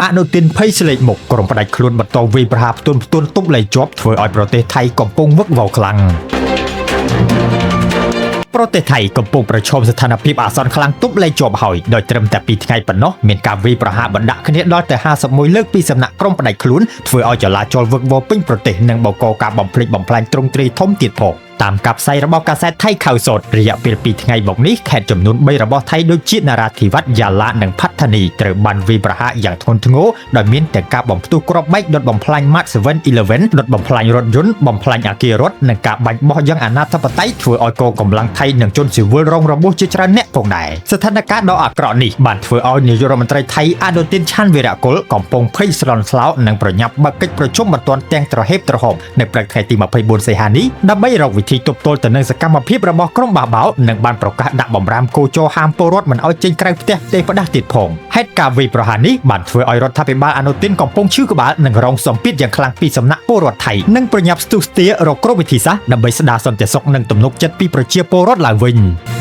អនុទិនភ័យស្លេកមុខក្រុមផ្ដាច់ខ្លួនបន្តវាយប្រហារផ្ទួនផ្ទួនទប់លែងជាប់ធ្វើឲ្យប្រទេសថៃកំពុងវឹកវរខ្លាំងប្រទេសថៃកំពុងប្រឈមស្ថានភាពអាសន្នខ្លាំងទប់លែងជាប់ហើយដោយត្រឹមតែ2ថ្ងៃប៉ុណ្ណោះមានការវាយប្រហារបណ្ដាក់គ្នាដល់ទៅ51លើកពីសំណាក់ក្រុមផ្ដាច់ខ្លួនធ្វើឲ្យចលាចលវឹកវរពេញប្រទេសនិងបង្កការបំផ្លិចបំផ្លាញទ្រង់ទ្រាយធំទៀតផងតាមការផ្សាយរបស់កាសែតថៃខៅសតរយៈពេល2ថ្ងៃមកនេះខេត្តចំនួន3របស់ថៃដូចជានរាធិវត្តយ៉ាឡានិងផាត់ធានីត្រូវបានវាយប្រហារយ៉ាងធ្ងន់ធ្ងរដោយមានទាំងការបំផ្ទុះគ្រាប់បែកដុតបំផ្លាញ Mart 7-Eleven ដុតបំផ្លាញរថយន្តបំផ្លាញអគាររដ្ឋនិងការបាញ់បោះយ៉ាងអនាធិបតេយ្យធ្វើឲ្យកងកម្លាំងថៃនិងជនស៊ីវិលរងរបួសជាច្រើនអ្នកផងដែរស្ថានភាពដ៏អាក្រក់នេះបានធ្វើឲ្យនាយករដ្ឋមន្ត្រីថៃអានុទិនឆានវីរៈគុលកំពុងភ័យស្លន់ស្លោនិងប្រញាប់បើកកិច្ចប្រជុំបន្ទាន់ទាំងត្រហេបត្រហមនៅព្រឹកថ្ងៃទី24សីហានេះដើម្បីរកវិធីទប់ទល់ទៅនឹងសកម្មភាពរបស់ក្រុមបះបោរនិងបានប្រកាសដាក់បំរាមគោចរហាមពលរដ្ឋមិនឲ្យចេញក្រៅផ្ទះទេផ្ដាស់ទៀតផងហេតុការណ៍វាយប្រហារនេះបានធ្វើឲ្យរដ្ឋាភិបាលអានុទិនកំពុងឈឺក្បាលនិងរងសម្ពាធយ៉ាងខ្លាំងពីសំណាក់ពលរដ្ឋថៃនិងប្រញាប់ស្ទុះស្ទារកគ្រប់វិធីសាស្ត្រដើម្បីស្ដារសន្តិសុខនិងទំនុកចិត្តពីប្រជាពលរដ្ឋឡើងវិញ។